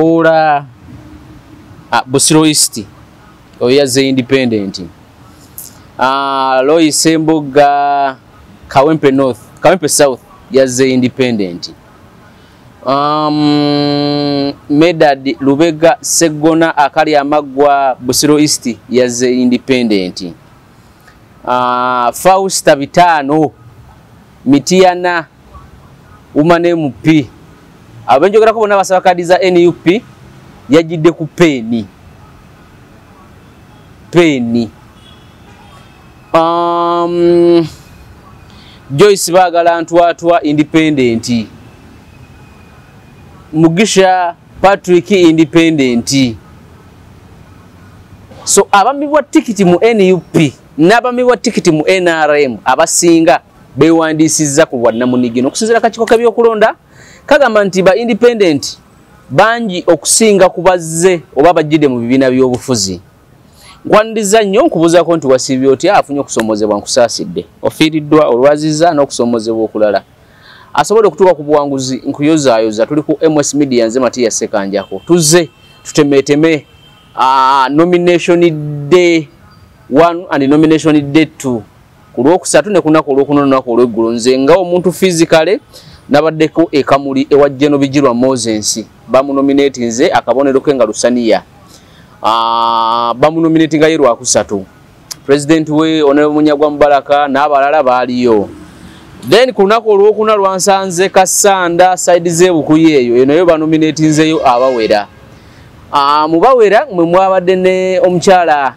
Ola Busiro East oyo yazze independent. Lois Semboga Kawempe North, Kawempe South yazze independent. Medad Lubega Segona akali amaggwa Busiro East yazze independent. Fausta Bitano Mitiana Woman MP abenjogerako bonna basaba kadi za NUP yajidde ku peni peni. Joyce Bagala Ntwatwa independent. Mugisha Patrick independent. So abamibwa tikiti mu NUP n'abamibwa tikiti mu NRM abasinga bewandiisizza ku bwannamunigina. Okusinziira akakiiko k'ebyokulonda kagamba nti ba independent bangi okusinga ku bazze oba bajjidde mu bibiina by'obufuzi. Nkwaniriza nnyo nkubuuzaako nti wasiibye otya, afunye okusoomozebwa nkusaasidde, ofiiriddwa olwazizza n'okusoomozebwa okulala. Asobodde okutuuka ku buwanguzi nkuyozaayoza. Tuli ku MS Media, nze Matiya Ssekanjako. Tuzze tutemeeteme nomination day 1 and nomination day 2 ku lwokusatu ne ku lunaku olwokuna olunaku olw'eggulo. Nze nga omuntu physically nabaddeko e Kamuli ewa General Bigirwa Moses, bamunominate nze akabonero ke nga Lusaniya. Bamunominate nga ye lwakusatu. President we Honorable Munyagwa Mubaraka n'abalala baaliyo. Then ku lunaku olwokuna lwansanze Kasanda side z'Ebukuyi eyo, eno yo banominate nzeyo abawera. Mu bawera mwe mwabadde ne omukyala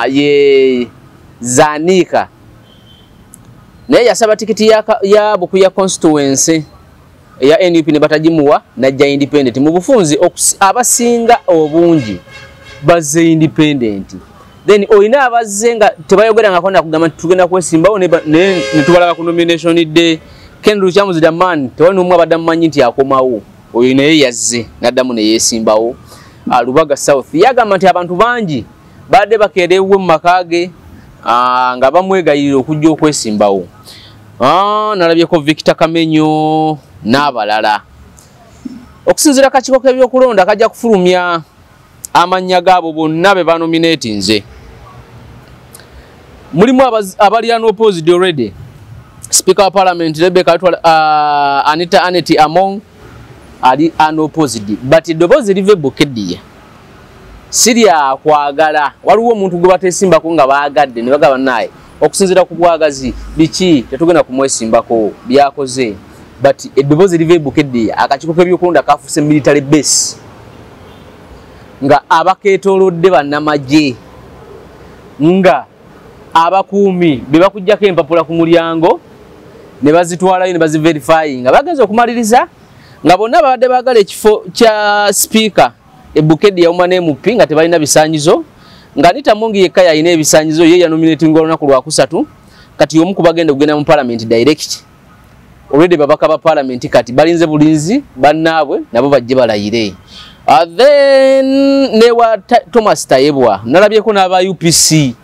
ye Zanika, naye yasaba tikiti ya Bukuya constituency eya NUP ne batagimuwa najja independent. Mu bufunzi abasinga obungi bazze independent. Then olina abazze nga tebayogerangako nakugamba nti tugenda kwesimbawo ne tubalaba ku nomination day. Ken Lukyamuzi the man tewali n'omu abadde amumanyi nti akomawo, oyo naye yazze n'addamu ne yeesimbawo. Lubaga South yagamba nti abantu bangi badde bakeera ewuwe mu maka ge nga bamwegayirira okujja okwesimbawo. Nalabyeko Victor Kamenyo n'abalala. Okusinziira akakiiko k'ebyokulonda kajja kufulumya amannya gaabo bonna be banominate nze. Mulimu abali unopposed already. Speaker wa Parliament Rebecca Anita Aneti Among ali unopposed, but eddoboozi liva e Bukedea si lya kwagala. Waliwo omuntu gwe bateesimbako nga baagadde ne bagamba naye okusinziira ku bwagazi biki tetugenda kumwesimbako byakoze, but eddoboozi liva e Bukedea. Akakiiko k'ebyokulonda kafuuse military base nga abakeetoolodde bannamagye nga abakuumi be bakuggyako empapula ku mulyango ne bazitwalayo ne baziverifyinga. Bagenze okumaliriza nga bonna babadde baagala ekifo kya sipiika e Bukedea Woman MP nga tebalina bisaanyizo, nga Anita Among yekka yalina ebisaanyizo, ye yanominatinga olunaku lwakusatu. Kati omu ku bagenda okugenda mu parliament direct already babaka ba parliament kati balinze bulinzi bannaabwe nabo bajje balayire. Then newa Thomas Tayebwa nalabyeko n'aba UPC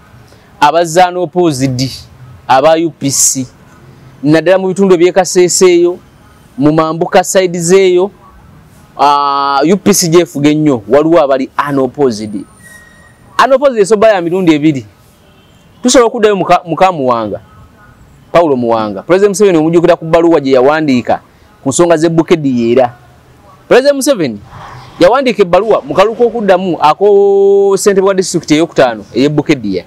abazze unopposed, aba UPC naddala mu bitundu eby'e mu mambuka side zeeyo UPC gyefuga ennyo, waliwo abali unopposed. Unopposed esoba ya mirundi ebiri. Tusobola okuddayo muka Muwanga, Paulo Muwanga. President Museveni omujjukira ku bbaluwa gye yawandiika ku nsonga z'e Bukedea era. President Museveni yawandiika ebbaluwa mu kalulu k'okuddamu ako ssentebe wa disitulikiti ey'okutaano ey'e Bukedea.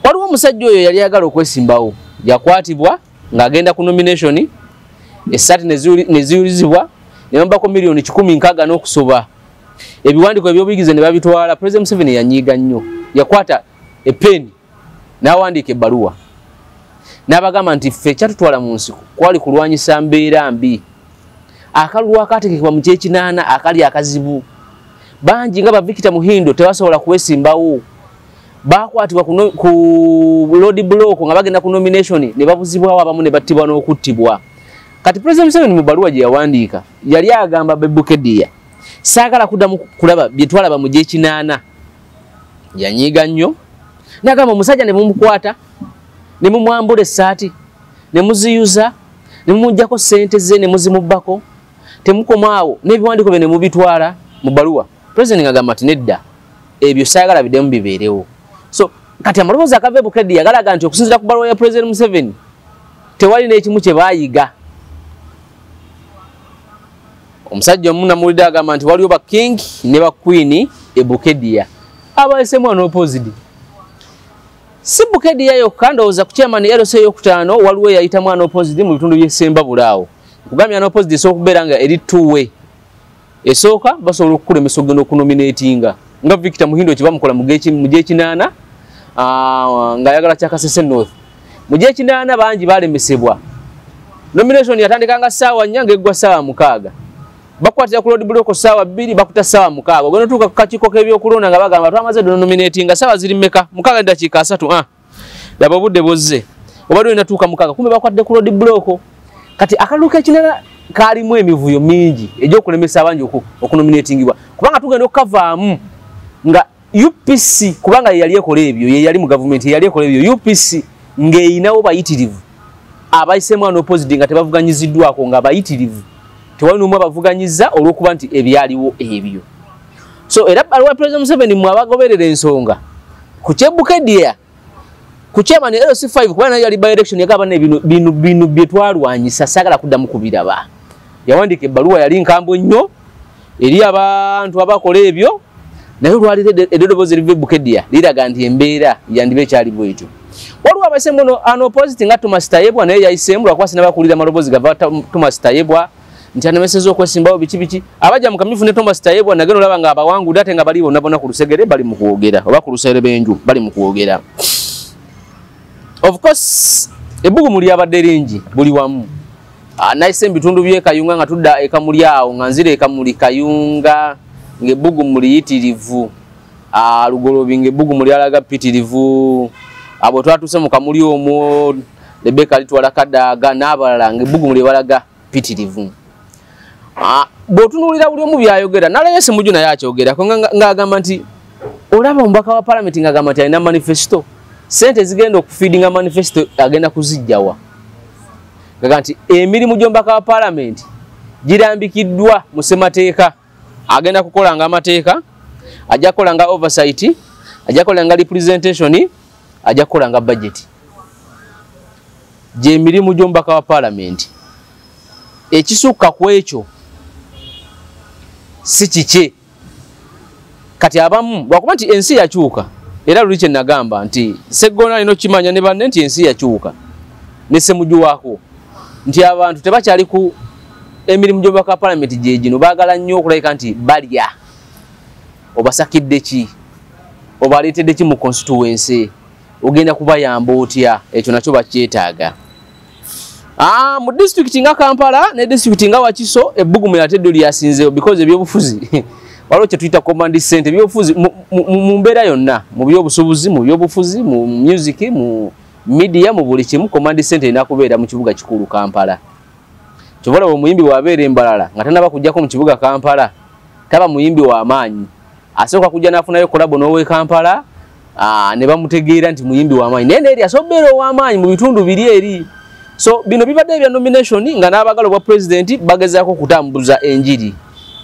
Waliwo omusajja oyo yali ayagala okwesimbawo, yakwatibwa ng'agenda ku nomination, essaati ne ziyulizibwa ne bamubako 160 million n'okusoba. Ebiwandiiko eby'obuyigize ne babitwala. President Museveni yanyiiga nnyo, yakwata epeni n'awandiika ebbaluwa n'abagamba nti ffe ekyatutwala mu nsiko kwali kulwanyisa mbeera mbi. Akalulu akaategekebwa mu kyekinaana akali akazibu, bangi nga ba Victor Muhindo tebasobola kwesimbawo, bakwatibwa ku road block nga bagenda ku nomination ne babuzibwawo, abamu ne battibwa n'okuttibwa. Kati President Museveni mu bbaluwa gye yawandiika yali agamba b'e Bukedea, saagala kuddamu kulaba bye twalaba mu gyekinaana. Yanyiiga nnyo n'agamba omusajja ne mumukwata ne mumwambula essaati ne muziyuza ne mumuggyako ssente ze ne muzimubbako Temukomaawo n'ebiwandiiko bye ne mubitwala mu bbaluwa. President ng'agamba nti nedda, ebyo saagala biddemu bibeerewo. So kati amaloboozi agava e Bukedea galaga nti okusinziira ku bbaluwa ya President Museveni tewali n'ekimu kye baayiga. Omusajja omu namuwulidde agamba nti waliwo ba king ne ba queen e Bukedea abayisemu unopposed. Si Bukedea yokka, ndowooza ku chairman LC eyokutaano waliwo eyayitamu unopposed mu bitundu by'e Ssembabule awo. Nkugambye unopposed esobola okubeera nga eri two way. Esooka basobola okukulemesa okugenda okunominatinga nga Victor Muhindo kye bamukola mu gyekinaana, ng'ayagala kya Kasese North. Mu gyekinaana bangi balemesebwa. Nomination yatandikanga 4:00 ng'eggwa 6:00. Bakwatira ku road block 2:00, bakuta 6:00. Ogenda otuuka ku kakiiko k'ebyokulonda nga bagamba twamaze dda nominatinga, ssaawa ziri mmeka? 6:30. Laba obudde buzze. Obadde olina tuuka 6, kumbe bakwatidde ku road block. Kati akalulu k'ekinana kaalimu emivuyo mingi egy'okulemesa abangi okunominatingibwa, kubanga tugenda okukavaamu nga UPC, kubanga ye yali ekola ebyo, ye yali mu gavumenti, ye yali ekola ebyo. UPC ng'eyinawo bayitirivu abayiseemu unopposed nga tebavuganyiziddwako, nga bayitirivu tewali n'omu abavuganyiza olw'okuba nti ebyaliwo ebyo. So era bbaluwa President Museveni mmwe abagoberera ensonga ku ky'e Bukedea, ku chairman LC5, kuba naye yali by election, yagamba ne bino, bino, bino bye twalwanyisa saagala kuddamu kubiraba. Yawandiika ebbaluwa yali nkambwe nnyo eri abantu abakola ebyo, naye olwaleero eddoboozi eriva e Bukedea liraga nti embeera yandiba ekyali bwetyo. Waliwo abayiseemu unopposed nga Thomas Tayebwa, naye yayiseemu lwakuba sinnabakuwulira amaloboozi gava Thomas Tayebwa nti anemesezza okwesimbawo biki biki. Abajja mu kamyufu ne Thomas Tayebwa nagenda olaba nga abawangudde ate nga bali bonna bonna ku lusegere bali mu kwogera, oba ku luserebenju bali mu kwogera. Of course ebbugumu lyabadde lingi buli wamu. Nayise mu bitundu by'e Kayunga nga tudda e Kamuli awo, nga nzira e Kamuli Kayunga ng'ebbugumu liyitirivu. Lugolobi ng'ebbugumu lyalaga ppitirivu. Abo twatuuse mu Kamuli omwo, Rebecca Alitwala Kadaga n'abalala ng'ebbugumu lye balaga ppitirivu. Bw'otunuulira buli omu by'ayogera, nalabye Ssemujju naye akyogerako ng'agamba nti olaba omubaka wa palamenti ng'agamba nti alina manifesto, ssente zigenda okufeedinga manifesto agenda kuziggyawa. Ng'agamba nti emirimu gy'omubaka wa palamenti girambikiddwa mu ssemateeka, agenda kukola nga amateeka, ajja kukola nga oversight, ajja kukola nga representation, ajja kukola nga budget. Gy'emirimu gy'omubaka wa palamenti. Ekisukka ku ekyo si kikye. Kati abamu lwakuba nti ensi yakyuka, era luli kye nagamba nti Sseggona alina okukimanya ne banne nti ensi yakyuka ne Ssemujju waako, nti abantu tebakyali ku emirimu gy'omubaka wa palamenti gye gino, baagala nnyo okulabika nti balya. Obasakidde ki? Obaleetedde ki mu constituency? Ogenda kubayamba otya? Ekyo nakyo bakyetaaga. Mu disitulikiti nga Kampala ne disitulikiti nga Wakiso ebbugumu ate ddyo lyasinzeewo because ebyobufuzi waliwo kye tuyita command center. Ebyobufuzi mu mbeera yonna, mu byobusuubuzi, mu byobufuzi, mu music, mu media, mu buli kimu, command center erina kubeera mu kibuga kikulu Kampala. Kyova olaba omuyimbi bw'abeera embalala nga tannaba kujjako mu kibuga Kampala, taba muyimbi w'amaanyi. Asooka kujja n'afunayo collabo n'ow'e Kampala, ne bamutegeera nti muyimbi w'amaanyi, naye neeri asobola okubeera ow'amaanyi mu bitundu biri eri. So bino bibadde ebya nomination nga n'abaagala obwa pulezidenti bagezaako okutambuza enjiri.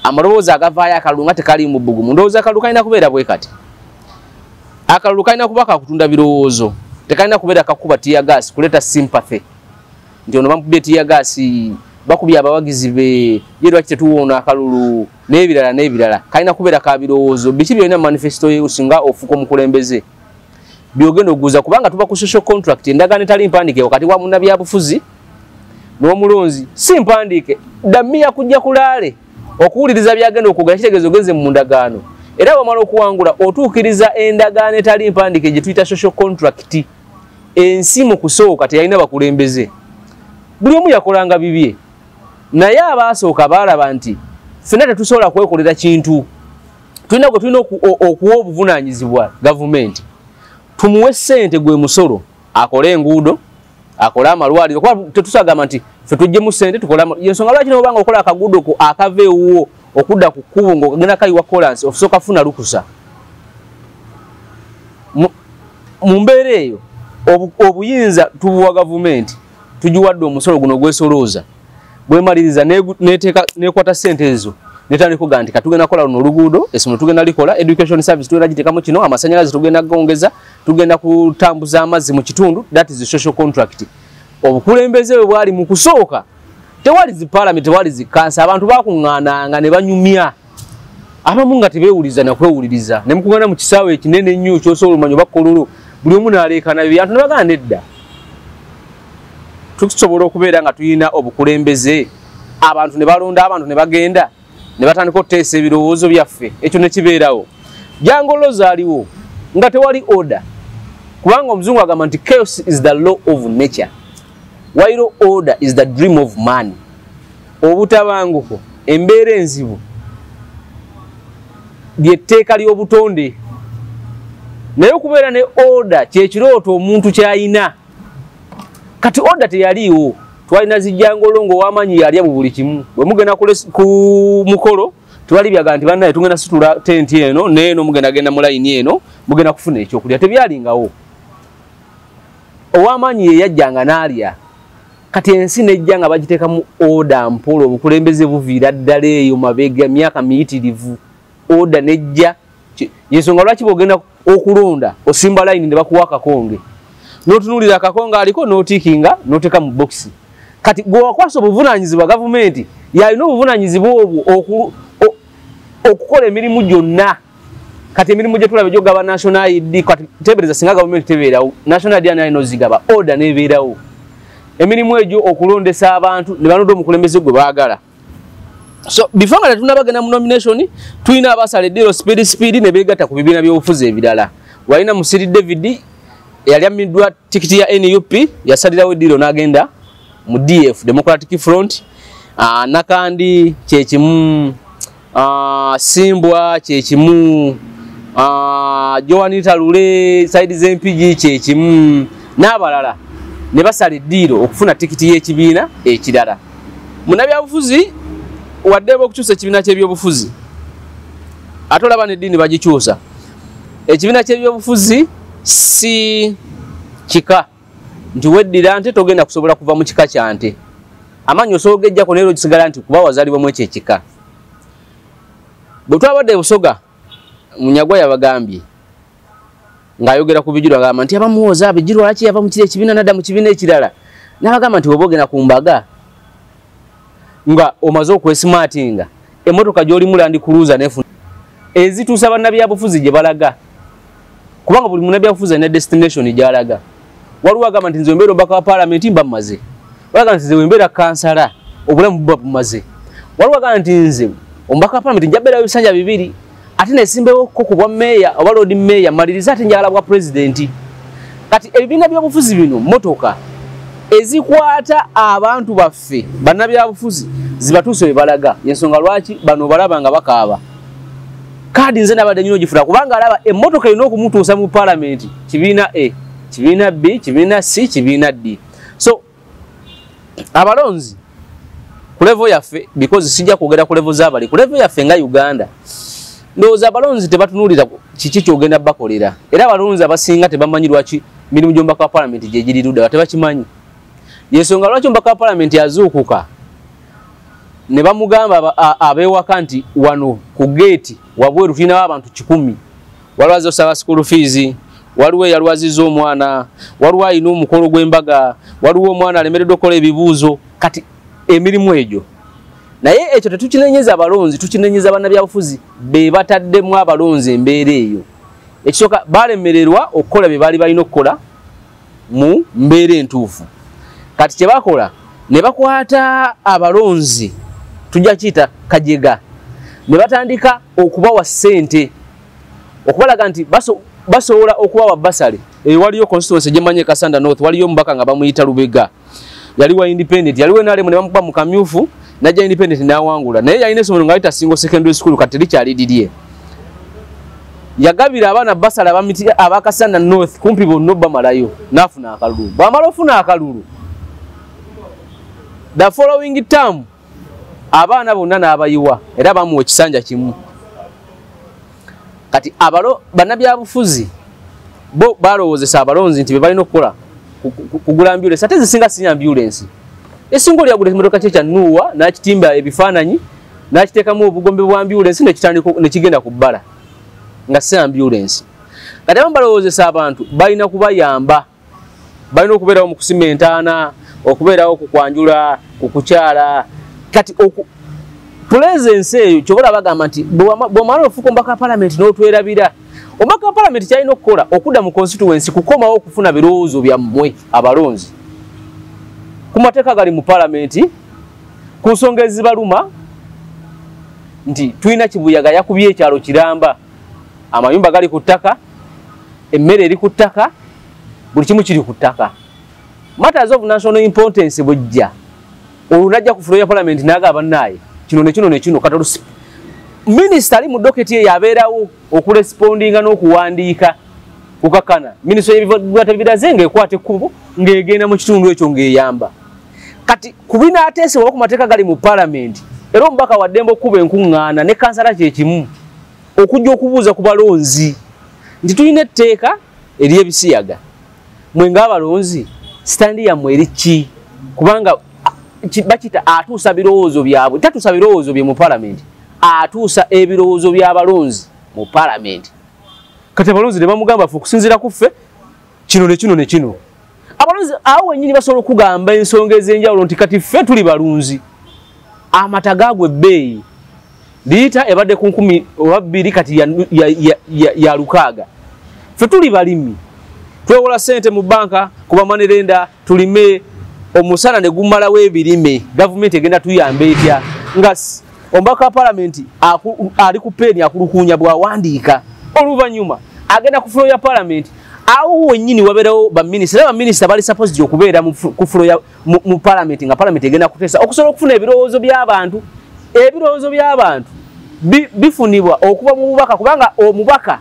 Amaloboozi agavaayo akalulu nga tekali mu bbugumu. Ndowooza akalulu kalina kubeera bwe kati. Akalulu kalina kuba ka kutunda birowoozo, tekalina kubeera kakuba tear gas kuleeta sympathy nti ono bamukubye tear gas, bakubye abawagizi be, ye lwaki tetuwoona akalulu n'ebirala n'ebirala. Kalina kubeera ka birowoozo, biki byolina manifesto yo singa ofuuka omukulembeze byogenda okuguza, kubanga tuba ku social contract, endagaano etali mpandiike wakati wa munnabyabufuzi n'omulonzi. Si mpandiike, damiya kujja kulaale okuwuliriza byagenda okwogera, kitegeeza ogenze mu ndagaano. Era bw'omala okuwangula otuukiriza endagaano etali mpandiike gye tuyita social contract. Ensi mu kusooka teyalina bakulembeze, buli omu yakolanga bibye, naye abaasooka baalaba nti ffenna tetusobola kwekolera kintu, tulina gwe tulina okuwa obuvunaanyizibwa gavumenti, tumuwe ssente gwe musolo akole enguudo, akole amalwaliro, kuba tetusagamba nti ffe tuggyemu ssente tukole yensonga lwaki n'obanga okola akaguudo ko akava ewuwo okudda ku kkubo ng'ogenda kayiwa kolansi, osooka funa lukusa. Mu mbeera eyo obuyinza tubuwa gavumenti, tugiwadde omusolo guno ogwesolooza. Bwemaliriza neteeka nekwata ssente ezo netandika okugaa nti katugenda kukola luno oluguudo, essomero tugenda likola, education service tugenda giteekamu kino, amasannyalaze tugenda gongeza, tugenda kutambuza amazzi mu kitundu. That is the social contract. Obukulembeze bwe bwali mu kusooka, tewali zi parliament, tewali zi kansa, abantu bakuŋŋaananga ne banyumya, abamu nga tebeewuliza nakwewuliriza, ne mukuŋŋaana mu kisaawe ekinene ennyo ky'osobola omanya oba Kololo, buli omu n'aleekaana ebyo. Abantu ne bagamba nedda, tusobola okubeera nga tulina obukulembeze, abantu ne balonda abantu ne bagenda ne batandika okuteesa ebirowoozo byaffe, ekyo ne kibeerawo. Jungle law zaaliwo nga tewali order, kubanga omuzungu agamba nti chaos is the law of nature while order is the dream of man. Obutabanguko, embeera enzibu lyetteeka ly'obutonde, naye okubeera ne order kyekirooto omuntu ky'ayina. Kati order teyaliiwo, twalina zi jungle law ng'ow'amaanyi yalya mu buli kimu. Bwe mugenda ku mukolo tewali byaga nti bannaye tugenda situla tenti eno n'eno, mugenda genda mu layini eno, mugenda kufuna ekyokulya, tebyalingawo. Ow'amaanyi ye yajjanga n'alya. Kati ensi nejja nga bagiteekamu order mpola, obukulembeze buviira ddala eyo mabega myaka miyitirivu, order nejja. Yensonga lwaki bw'ogenda okulonda osimba layini ne bakuwa akakonge, n'otunuulira akakonge aliko n'otiikinga n'oteeka mu bokisi. Kati gwe wakwasa obuvunaanyizibwa, gavumenti yalina obuvunaanyizibwa obwo okukola emirimu gyonna. Kati emirimu gye tulaba egy'okugaba national ID, kati teebereza singa gavumenti tebeerawo, national ID ani alina ozigaba? Order n'ebeerawo, emirimu egyo okulondesa abantu ne balonda omukulembeze gwe baagala. So before nga tetunnabagenda mu nomination, tulina abasala eddiiro speed speed ne beegatta ku bibiina by'obufuzi ebirala. Walina Musiri David eyali ammiddwa tikiti ya NUP, yasalirawo eddiiro n'agenda mu DF, Democratic Front. Nakandi kyekimu, Simbwa kyekimu, Joanita Lule side z'Empigi kyekimu, n'abalala ne basala eddiiro okufuna tikiti y'ekibiina ekirala. Munnabyabufuzi wadde okukyusa ekibiina ky'ebyobufuzi, ate olaba n'eddiini bagikyusa. Ekibiina ky'ebyobufuzi si kika nti weddira nte togenda kusobola kuva mu kika kya nte, amaanyi osobola ogejjako naye okisigala nti kuba wazaalibwamu ekyo ekika. Bwe twabadde e Busoga, Munyagwa yabagambye ng'ayogera ku Bigirwa, agamba nti abamuwoza Bigirwa lwaki yava mu kiri ekibiina nadda mu kibiina ekirala, n'abagamba nti bw'oba ogenda ku mbaga nga omaze okwesimaatinga, emmotoka gy'olimu Land Cruiser nefuna ezituusa bannabyabufuzi gye balaga, kubanga buli munnabyabufuzi alina destination gy'alaga. Waliwo agamba nti nze wembeera omubaka wa paalamenti mba mmaze, waliwo agamba nti nze wembeera kansala obulamu buba bumaze, waliwo agamba nti nze omubaka wa paalamenti nja beerawo ebisanja bibiri, ate nesimbewoko ku bwa mmeeya oba loodi mmeeya mmalirize, ate njagala bwa pulezidenti. Kati ebibiina by'obufuzi bino mmotoka ezikwata abantu baffe bannabyabufuzi zibatuuse we balaga. Ensonga lwaki bano balaba nga bakaaba kaadi, nze nabadde nyina ogifuna, kubanga alaba emmotoka erina okumutuusa mu paalamenti, kibiina A, kibiina B, kibiina C, kibiina D. So abalonzi ku level yaffe, because sijja kwogera ku level z'abali, ku level yaffe nga Uganda, ndowooza abalonzi tebatunuulira kiki kyogenda bakolera, era abalonzi abasinga tebamanyi lwaki mirimu gy'omubaka wa paalamenti gye giri ludda, tebakimanyi. Yensonga lwaki omubaka wa paalamenti azuukuka ne bamugamba ab'ewaka nti wano ku geeti wabweru tulinawo abantu 100, waliwo azosaba school fees, waliwo eyalwazizza omwana, waliwo alina omukolo gw'embaga, waliwo omwana alemereddwa okukola ebibuuzo. Kati emirimu egyo, naye ekyo tetukinenyeza abalonzi, tukinenyeza bannabyabufuzi be bataddemu abalonzi embeera eyo. Ekisooka, balemererwa okukola bye baali balina okukola mu mbeera entuufu. Kati kye bakola ne bakwata abalonzi, tujja kiyita kajega, ne batandika okubawa ssente okubalaga nti basobola okubawa basale. Eyo waliyo constituency gyemanyi, Kasanda North, waliyo omubaka nga bamuyita Lubega, yali wa independent, yaliwo NRM ne bamukuba mu kamyufu, najja independent n'awangula, naye yalina essomero nga liyita Singo Secondary School, kati likyali lirye. Yagabira abaana basale abakasanda North kumpi bonna bamalayo, n'afuna akalulu. Bw'amala ofuna akalulu, the following term abaana bonna n'abayiwa, era bamuwa ekisanja kimu. Kati abalo bannabyabufuzi bo balowoozesa abalonzi nti be balina okukola kugula ambulance, ate zisinga si ambulance. Esinga oli agula ekimotoka kye kya Nuwa n'akitimba ebifaananyi n'akiteekamu obugombe bwa ambulance nekitandika nekigenda ku bbala nga si ambulance. Kati abamu balowoozesa abantu balina kubayamba, balina okubeerawo mu kusima entaana, okubeerawo ku kwanjula, ku kukyala. Kati presence eyo kyobola bagamba nti bw'omala ofuuka omubaka wa palamenti n'otwerabira. Omubaka wa palamenti kyalina okukola okudda mu constituency kukomawo okufuna birowoozo byammwe abalonzi ku mateeka gali mu palamenti, ku nsonga ezibaluma nti tulina kibuyaga yakubye ekyalo kiramba, amayumba gali ku ttaka, emmere eri ku ttaka, buli kimu kiri ku ttaka. Matters of national importance bwejja olwo najja ku floor ya palamenti n'agamba bannaaye kino ne kino ne kino. Kati minisita ali mu docket ye yabeerawo okurespondinga n'okuwandiika kukakana minisita y'ebikwata biraze ng'ekwata ekkubo ng'egenda mu kitundu ekyo ng'eyamba. Kati ku binaateesebwa ku mateeka gali mu palamenti, era omubaka wa ddembe okukuba enkuŋŋaana ne kansala kye kimu okujja okubuuza ku balonzi nti tulina etteeka ery'ebisiyaga, mwe ng'abalonzi sitandi yammwe eri ki? Kubanga bakita atuusa birowoozo byabwe, tatuusa birowoozo bye mu palamenti, atuusa ebirowoozo by'abalonzi mu palamenti. Kati abalonzi ne bamugamba ffe okusinziira ku ffe kino ne kino ne kino. Abalonzi awo wennyini basobola okugamba ensonga ez'enjawulo nti kati ffe tuli balunzi, amata gaagwa ebbeeyi, liita ebadde ku 1,000 oba 2 kati ya 600. Ffe tuli balimi, twewola ssente mu banka kuba manerenda tulime, omusana ne gumalawo ebirime, gavumenti egenda tuyamba etya? Nga omubaka wa palamenti ali ku peeni akulukunya bw'awandiika, oluvannyuma agenda ku floor ya palamenti. Awo wennyini wabeerawo baminisita, era baminisita bali supposed okubeera ku floor ya mu palamenti nga palamenti egenda kuteesa okusobola okufuna ebirowoozo by'abantu. Ebirowoozo by'abantu bifunibwa okuva mu bubaka, kubanga omubaka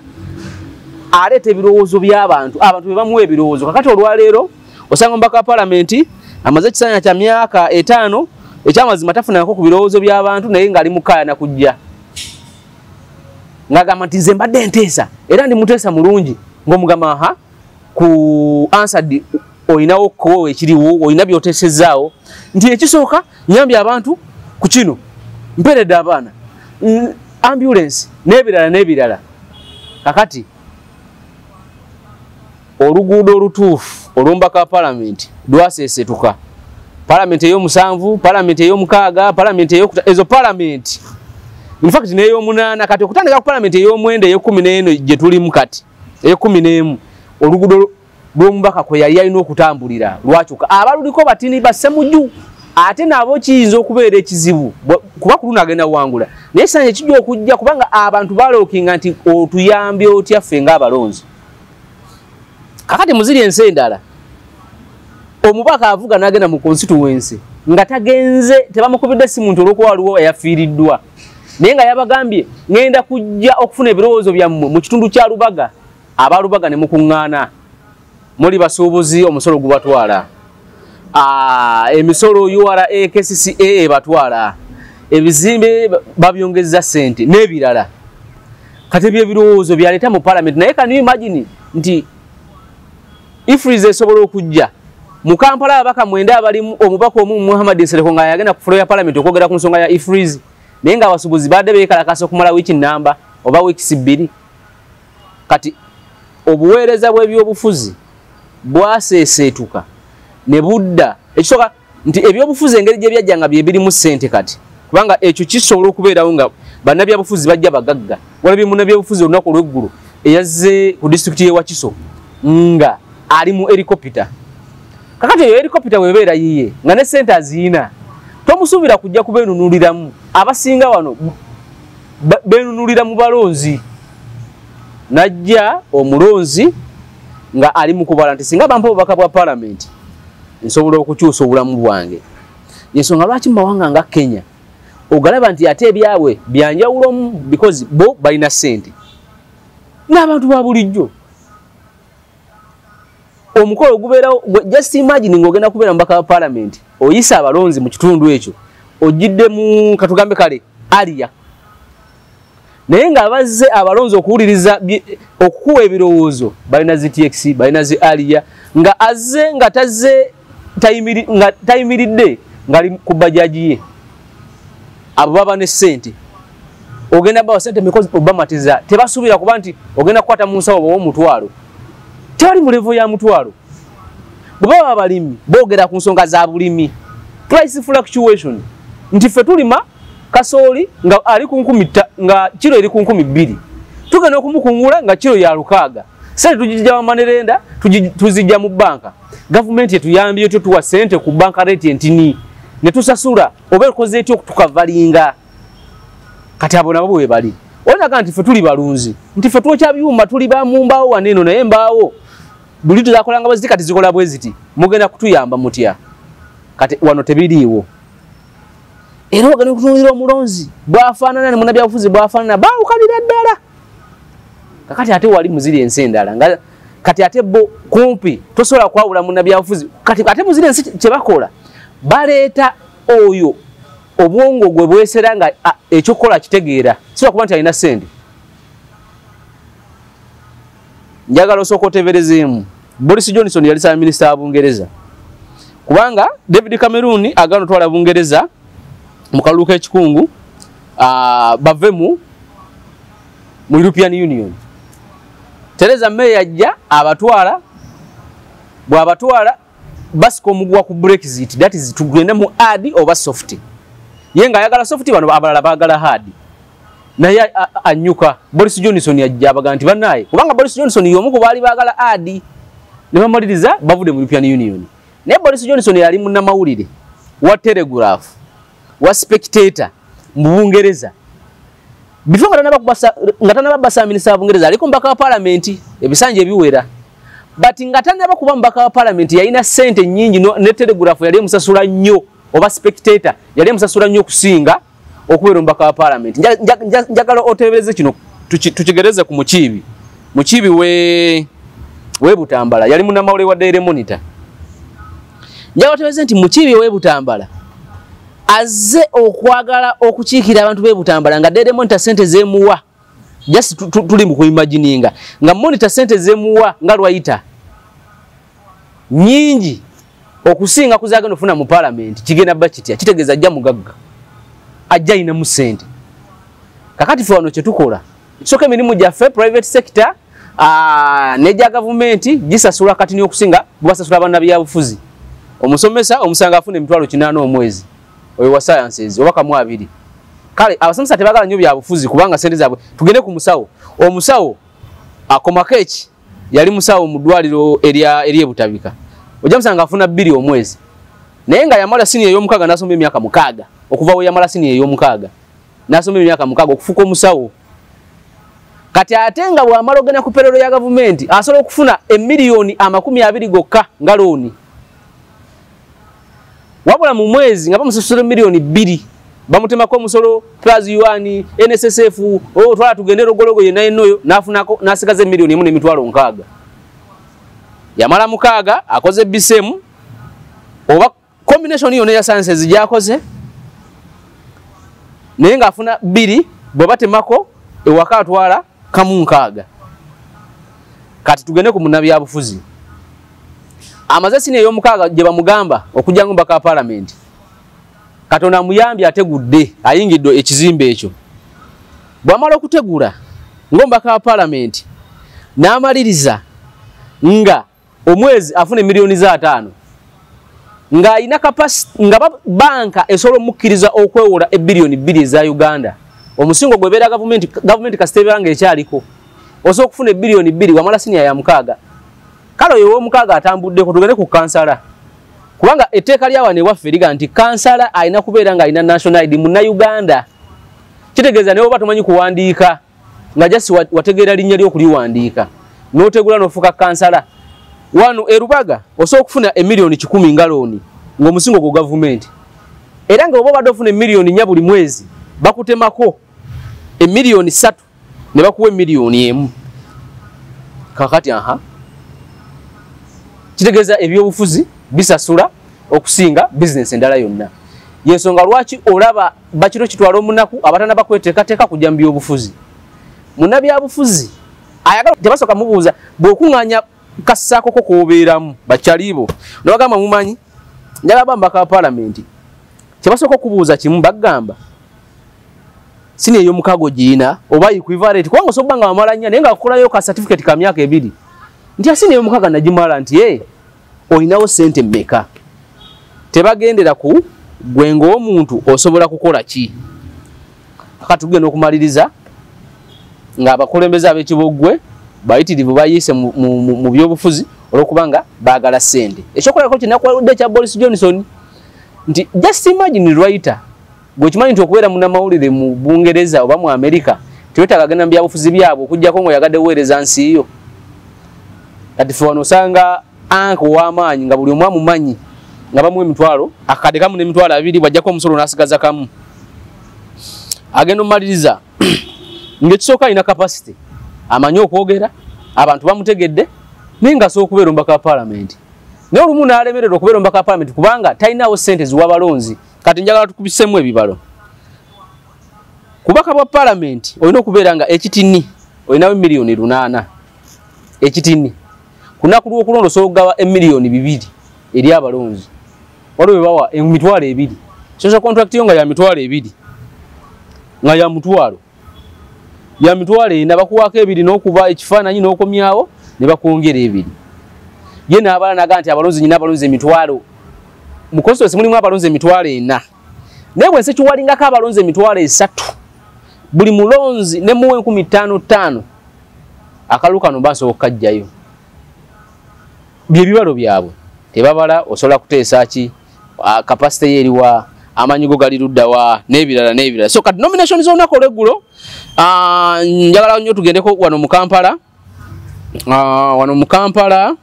aleeta ebirowoozo by'abantu, abantu be bamuwa ebirowoozo. Kakati olwaleero osanga omubaka wa palamenti amaze ekisanja kya myaka 5, ekyamazima tafunangako ku birowoozo by'abantu, naye ng'ali mukaayana kujja ng'agamba nti nze mbadde nteesa era ndi muteesa mulungi, ng'omugamba aha ku ansad olinawo ko ekiriwo, olina by'oteesezaawo nti ekisooka nyambye abantu ku kino, mperedde abaana ambulance n'ebirala n'ebirala. Kakati oluguudo olutuufu olw'omubaka wa palamenti lwaseesetuka palamenti ey'omusanvu, palamenti ey'omukaaga, palamenti eyokuta, ezo palamenti infact n'ey'omunaana. Kati okutandika ku palamenti ey'omwenda, ey'ekumi n'eno gye tulimu kati, ey'ekkumi n'emu, oluguudo lw'omubaka kwe yali alina okutambulira lwakyuka. Abaluliko batini bassemuju, ate nabo kiyinza okubeera ekizibu kuba ku luno agenda wangula, naye sanya kijja okujja kubanga abantu balookinga nti otuyambye otya ffe ng'abalonzi. Kakati muziri ensi endala omubaka avuga n'agenda mu constituency nga tagenze, tebamukubidde simu nti olwokuba waliwo eyafiiriddwa, naye nga yabagambye ŋŋenda kujja okufuna ebirowoozo byammwe mu kitundu kya Lubaga. Abalubaga ne mukuŋŋaana, muli basuubuzi, omusolo gubatwala, emisolo URA, KCCA ebatwala, ebizimbe babyongeza ssente n'ebirala. Kati ebyo ebirowoozo byaleeta mu parliament. Naye can you imagine nti EFRIS esobola okujja mu Kampala, ababaka 9 abalimu omubaka omu Muhammad Nsereko nga yagenda ku floor ya parliament okwogera ku nsonga ya EFRIS, naye nga abasuubuzi badde beekalakasa okumala wiiki namba oba wiikisi 2? Kati obuweereza bw'ebyobufuzi bwaseeseetuka ne budda. Ekisooka nti ebyobufuzi engeri gye byajja nga bye birimu ssente kati, kubanga ekyo kisobola okubeerawo nga bannabyabufuzi bajja bagagga. Walabye munnabyabufuzi olunaku olw'eggulo eyazze ku disitulikiti y'e Wakiso nga ali mu helicopter. Kakati eyo helicopter webeera yiye nga ne ssente aziyina, tomusuubira kujja kubeenunuliramu. Abasinga wano beenunulira mu balonzi. Najja omulonzi nga ali mu kubala nti singa bampa obubaka bwa palamenti nsobola okukyusa obulamu bwange. Ensonga lwaki mu mawanga nga Kenya ogalaba nti ate ebyabwe byanjawulomu, because bo balina ssente n'abantu ba bulijjo omukolo gubeerawo. Just imagine ng'ogenda kubeera mubaka wa palamenti, oyisa abalonzi mu kitundu ekyo, ojjidde mu katugambe kale aliya, naye nga bazze abalonzi okuwuliriza okukuwa ebirowoozo, balina zi TX, balina zi aliya, nga azze nga tazze nga tayimiridde. ngali ku bajaji ye. Abo baba ne ssente, ogenda bawa ssente mikozi obamatiza, tebasuubira kuba nti ogenda kukwata mu nsawo oba omutwalo, tebali mu level ya mutwalo. Bwe baba abalimi boogera ku nsonga za bulimi, price fluctuation, nti ffe tulima kasooli nga ali ku nkumi nga kiro eri ku 2000, tugenda okumukungula nga kiro ya 600. Sente tugijja mu manerenda, tuzijja mu banka. Gavumenti etuyambye etyo, tuwa sente ku banka rate entini ne tusasula, oba ekoze etyo okutukavalinga. Kati abo nabo bwe bali olinaga nti ffe tuli balunzi, nti ffe twokya byuma, tuli ba mu mbaawo wano naye embaawo buli tuzakolanga bwe ziti, kati zikola bwe ziti, mugenda kutuyamba mutya? Kati wano tebiriiwo. Era ogenda okutunuulira omulonzi bw'afaanana ne munnabyabufuzi bw'afaanana, baawukanira ddala. Kakati ate wali muziri ensi endala nga kati ate bo kumpi tosobola kwawula munnabyabufuzi. Kati ate muziri ensi kye bakola, baleeta oyo obwongo gwe bwesera nga ekyokukola kitegeera, si lwakuba nti alina ssente. Njagala osooka oteeberezeemu Boris Johnson yali ssaabaminisita wa Bungereza, kubanga David Cameron agaana otwala Bungereza mu kalulu k'ekikungu, bave mu European Union. Theresa May yajja abatwala, bw'abatwala basika omuguwa ku Brexit, that is tugende mu hard oba soft. Ye ng'ayagala soft, bano abalala baagala hard. Naye anyuka Boris Johnson yajja abaga nti bannaaye, kubanga Boris Johnson y'omu ku baali baagala hard, ne bamaliriza bavudde mu European Union. Naye Boris Johnson yali munnamawulire wa Telegraph, wa Spectator mu Bungereza. Before nga tanaba basa minisita wa Bungereza, aliko mbaka wa parliament ebisanja ebiwera. But nga tanaba kuba mbaka wa parliament yalina ssente nnyingi, ne Telegraph yali emusasula nnyo, oba Spectator yali emusasula nnyo okusinga okubeera omubaka wa parliament. Njagala oteebereze kino, tukigereze ku Mukiibi. Mukiibi we Butambala yali munnamawulire wa Daily Monitor. Njagala oteebereze nti Mukiibi we Butambala azze okwagala okukiikira abantu b'e Butambala nga Daily Monitor ssente zeemuwa, just tuli mu kuimagininga nga Monitor ssente zeemuwa nga lwayita nnyingi okusinga ku z'agenda okufuna mu parliament. Kigenda bba kitya? Kitegeeza ajja mugagga, ajja ayinamu ssente. Kakati ffe wano kye tukola, ekisooka emirimu gyaffe private sector n'egya gavumenti gisasula kati n'okusinga bwe basasula bannabyabufuzi. Omusomesa omusanga afuna emitwalo 8 omwezi, oyo wa sciences oba kamu abiri. Kale abasomesa tebaagala nnyo byabufuzi kubanga ssente zaabwe. Tugende ku musawo. Omusawo akomako eki yali musawo mu ddwaliro ery'e Butabika, ojja musanga afuna 2 omwezi, naye nga yamala siniya ey'omukaaga n'asoma emyaka 6, okuva we yamala siniya ey'omukaaga n'asoma emyaka 6 okufuuka omusawo. Kati ate nga bw'amala ogenda ku payroll ya gavumenti asobola okufuna emiliyoni 20 gokka nga looni, wabula mu mwezi nga bamusasula miliyoni 2, bamutemako omusolo plus yuan NSSF, oh, twala tugende logologo yenna yenna oyo n'afunako n'asigaza emiliyoni 1 n'emitwalo 60. Yamala 6 akoze BSM oba combination yonna eya sciences gy'akoze, naye ng'afuna 2, bwe batemako ewaka atwala kamu 60. Kati tugende ku munnabyabufuzi amaze siniya ey'omukaaga gye bamugamba okujja ng'omubaka wa paalamenti. Katonda amuyambye, ategudde, ayingidde ekizimbe ekyo. Bw'amala okutegula ng'omubaka wa paalamenti n'amaliriza nga omwezi afuna emiliyoni za 5, ng'alina capacity nga banka esobola omukkiriza okwewola ebbiliyoni 2 eza Uganda. Omusingo gwebeera gavumenti, gavumenti kasita ebeera ng'ekyaliko, osobola okufuna ebbiliyoni 2 wamala siniya ya 6. Kale oyo ow'omukaaga atambuddeko. Tugende ku kansala, kubanga etteeka lya wano ewaffe liga nti kansala alina kubeera ng'alina national ID, munnayuganda. Kitegeeza naye oba tomanyi kuwandiika, nga just wategeera linnya ly'okuliwandiika n'otegula n'ofuuka kansala. Wano erubaga osobola okufuna emiliyoni 100 nga looni ng'omusingo gwo gavumenti, era nga oba obadde ofuna emiliyoni 4 buli mwezi, bakutemako emiliyoni 3 ne bakuwa emiliyoni 1. Kakati aha kitegeeza ebyobufuzi bisasula okusinga bizinesi endala yonna. Yensonga lwaki olaba bakiro kitwala omunaku abatana bakweteekateeka kujja mu byobufuzi. Munnabyabufuzi ayagala tebasooka mubuuza bw'okuŋŋaanya kassaako ko k'obeeramu. Bakyalibo nabagamba, mumanyi njagala ba mubaka wa paalamenti. Kyebasooka okubuuza kimu, bagamba senior ey'omukaaga ogiyina oba equivalent, kubanga osobola nga wamala nnya naye nga akukolayo ka certificate ka myaka 2 nti senior ey'omukaaga nagimala, nti ye olinawo ssente mmeka. Tebagendera ku gwe ng'omuntu osobola kukola ki. Kati tugenda okumaliriza ng'abakulembeze ab'ekiboggwe bayitirivu bayiise mu byobufuzi olw'okubanga baagala ssente. Ekyokulabirako kinakwaludde ekya Boris Johnson nti just imagine writer, gwekimanyi nti okubeera munnamawulire mu Bungereza oba mu Amerika tewetaaga genda mu byabufuzi byabwe okuggyako ng'oyagadde buweereza nsi yo. Kati ffe wano osanga anka ow'amaanyi nga buli omu amumanyi nga bamuwa emitwalo akakadde kamu n'emitwalo 2, bw'ajjako omusolo n'asigaza kamu. Agenda omumaliriza ng'ekisooka alina capacity, amanyi okwogera, abantu bamutegedde, naye ng'asobola okubeera omubaka wa paalamenti. Naye olumu n'alemererwa okubeera omubaka wa paalamenti kubanga talinawo ssente ziwa balonzi. Kati njagala tukubisemu ebibalo. Kubaka bwa paalamenti olina okubeera nga ekitini olinawo emiliyoni 8 ekitini. Ku lunaku lw'okulonda osobola okugaba emiliyoni 2 eri abalonzi. Waliwo be bawa emitwalo 2. Social contract yo nga ya mitwalo 2, nga ya mutwalo, ya mitwalo 4, bakuwaako 2 n'okuba ekifaananyi n'okomyawo ne bakwongera 2. Ye n'abala n'agamba nti abalonzi nyina abalonzi emitwalo, mu constituency mulimu abalonzi emitwalo 4, naye bwe nsekiwalingako abalonzi emitwalo 3, buli mulonzi ne muwa 5,000 5,000, akalulu kano basobola okukaggyayo. Bye bibalo byabwe tebabala, osobola kuteesa ki, capacity ye eriwa, amaanyi go gali ludda wa, n'ebirala n'ebirala. So kati nomination z'olunaku olw'eggulo, njagala nnyo tugendeko wano mu Kampala. Wano mu Kampala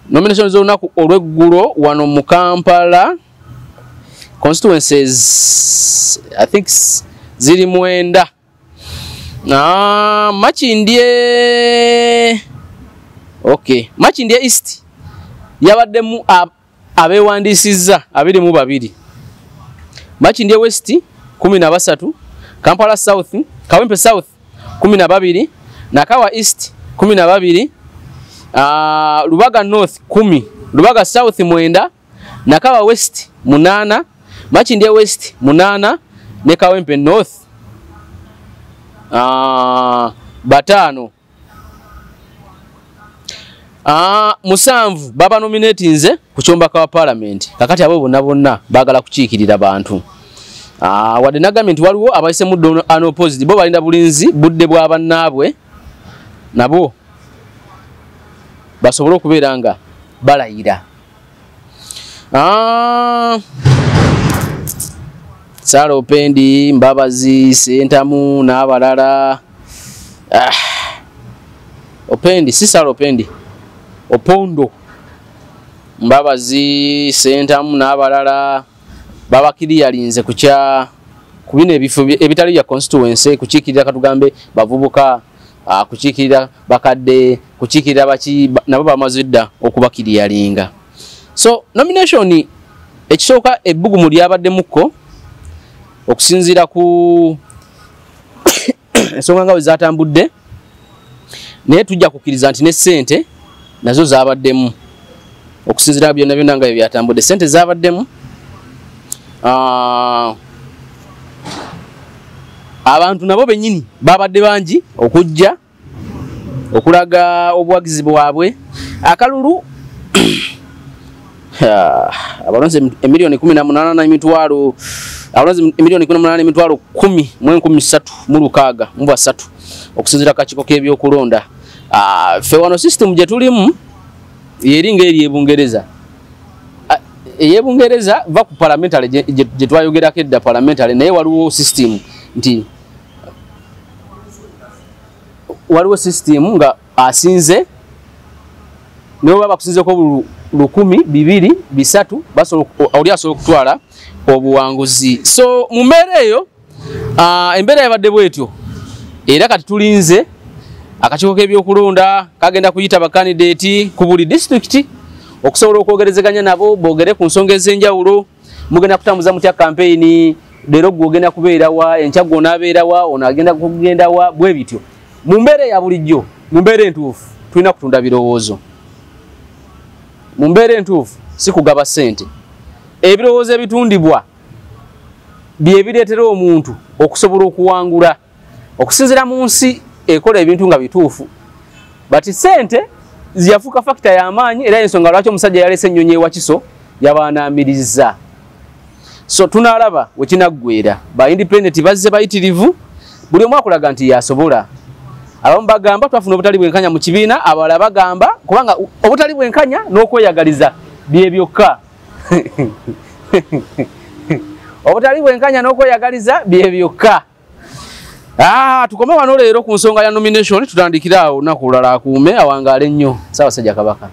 nomination z'olunaku olw'eggulo wano mu Kampala constituencies I think ziri 9. Makindye, okay, Makindye East yabaddemu abeewandiisizza 22, Makindye West 13, Kampala South, Kawempe South 12, Nakawa East 12, Lubaga North 10, Lubaga South 9, Nakawa West 8, Makindye West 8 ne Kawempe North 5. 7 baba nominatinze ku kyombaka wa parliament. Kakati abo bonna bonna baagala kukiikirira bantu. Wadde nagambye nti waliwo abayise mu unopposed, bo balinda bulinzi budde bwa bannaabwe nabo basobole okubeera nga balayira. Sarah Opendi, Mbabazi, Sentamu n'abalala. Opendi, si Sarah Opendi, Opondo, Mbabazi, Sentamu n'abalala babakiriyalinze kukya ku bino ebifo ebitali bya constituency, kukiikirira katugambe bavubuka, kukiikirira bakadde, kukiikirira baki, nabo bamaze dda okubakiriyalinga. So nomination ekisooka ebbugumu lyabaddemukko okusinziira ku ensonga nga bwe zatambudde, naye tujja kukkiriza nti ne ssente nazo zabaddemu okusinziira byonna byonna nga bwe byatambudde. Ssente zabaddemu, abantu nabo bennyini babadde bangi okujja okulaga obuwagizi bwabwe. Akalulu abalonzi emiliyoni 18 n'emitwalo, abalonzi emiliyoni 18 n'emitwalo 10 mu 3,363 okusinziira ku kakiiko k'ebyokulonda. Ffe wano system gye tulimu yeri ng'eri e Bungereza. Ey'e Bungereza va ku parliamentary gye twayogerako edda parliamentary, naye waliwo system nti waliwo system nga asinze naye baba bakusinzeko 1,000 2 3 basobola oli asobola okutwala obuwanguzi. So mu mbeera eyo, embeera yabadde bwetyo, era kati tulinze akakiiko k'ebyokulonda kagenda kuyita bakandidate ku buli disitulikiti okusobola okwogerezeganya nabo boogere ku nsonga ez'enjawulo. Mugenda kutambuza mutya kampeyini, leero gwe ogenda kubeera wa, enkya gwe onaabeera wa, ono agenda kugenda wa, bwe bityo. Mu mbeera eya bulijjo, mu mbeera entuufu, tulina kutunda birowoozo. Mu mbeera entuufu si kugaba ssente. Ebirowoozo ebitundibwa bye bireetera omuntu okusobola okuwangula okusinziira mu nsi ekola ebintu nga bituufu. But sente ziyafuuka factor y'amaanyi, era ensonga lwaki omusajja yalese ennyonyi ewakiso yabaanaamiriza. So tunaalaba wekinaggwera. Ba independent bazze bayitirivu, buli omu akulaga nti yasobola. Abamu bagamba twafuna obutali bwenkanya mu kibiina, abalala bagamba kubanga obutali bwenkanya n'okweyagaliza bye byokka. Obutali bwenkanya n'okweyagaliza bye byokka. Tukome wano leero ku nsonga ya nomination, tutandikire awo olunaku olulala. Akuume, awangaale nnyo Ssaabasajja Kabaka.